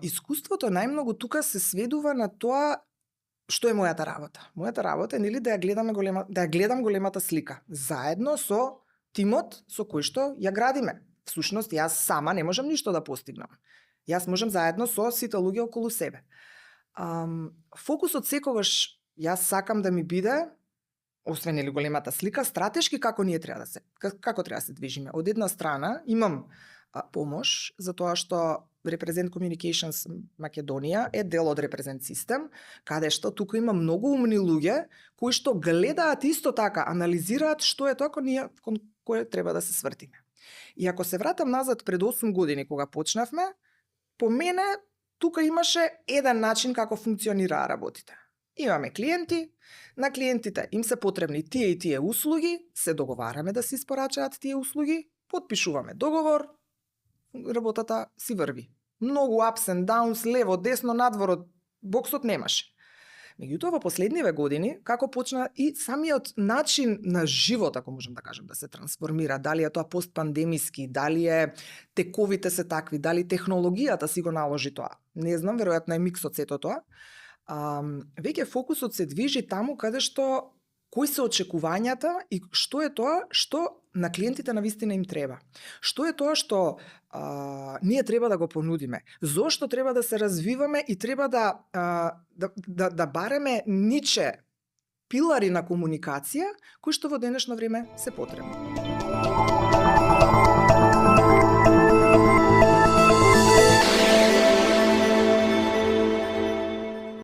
искуството најмногу тука се сведува на тоа што е мојата работа. Мојата работа е нели да ја гледам големата слика, заедно со тимот со кој што ја градиме. Всушност, јас сама не можам ништо да постигнам. Јас можам заедно со сите луѓе околу себе. Фокусот секогаш јас сакам да ми биде, освен или големата слика, стратешки како ние треба како треба да се движиме. Од една страна имам помош за тоа што Represent Communications Македонија е дел од Represent System, каде што тука има многу умни луѓе кои што гледаат исто така, анализираат што е тоа кон кое треба да се свртиме. И ако се вратам назад пред 8 години кога почнавме, по мене тука имаше еден начин како функционираа работите. Имаме клиенти, на клиентите им се потребни тие и тие услуги, се договараме да се испорачаат тие услуги, потпишуваме договор, работата си врви. Многу ups and downs, лево, десно, надвор, боксот немаше. Меѓутоа, во последниве години, како почна и самиот начин на живот, ако можем да кажем, да се трансформира, дали е тоа постпандемиски, дали е тековите се такви, дали технологијата си го наложи тоа. Не знам, веројатно е микс од сето тоа. Веќе фокусот се движи таму каде што кои се очекувањата и што е тоа што на клиентите навистина им треба. Што е тоа што ние треба да го понудиме? Зошто треба да се развиваме и треба да бареме ниче пилари на комуникација кои што во денешно време се потребни.